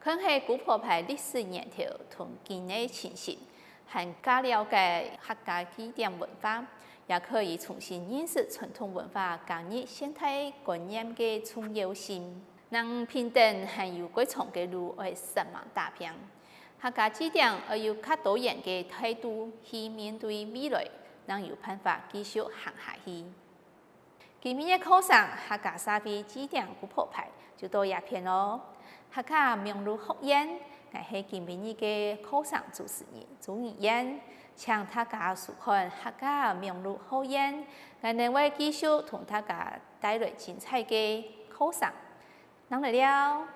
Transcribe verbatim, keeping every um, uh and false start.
看係姑婆牌歷史源頭同今个情形，還較了解客家祭典文化，也可以重新認識傳統文化，加入現代觀念个重要性。 人平等還有過長个路愛煞猛打拚。客家祭典愛有較多元个態度去面對未來，正有辦法繼續行下去。今晡日个課程，客家社會祭典姑婆牌就到這片囉。客家網路學院，𠊎係今晡日个課程主持人朱怡燕，請大家收看客家網路學院，𠊎等會繼續同大家帶來精彩个課程。 正來尞。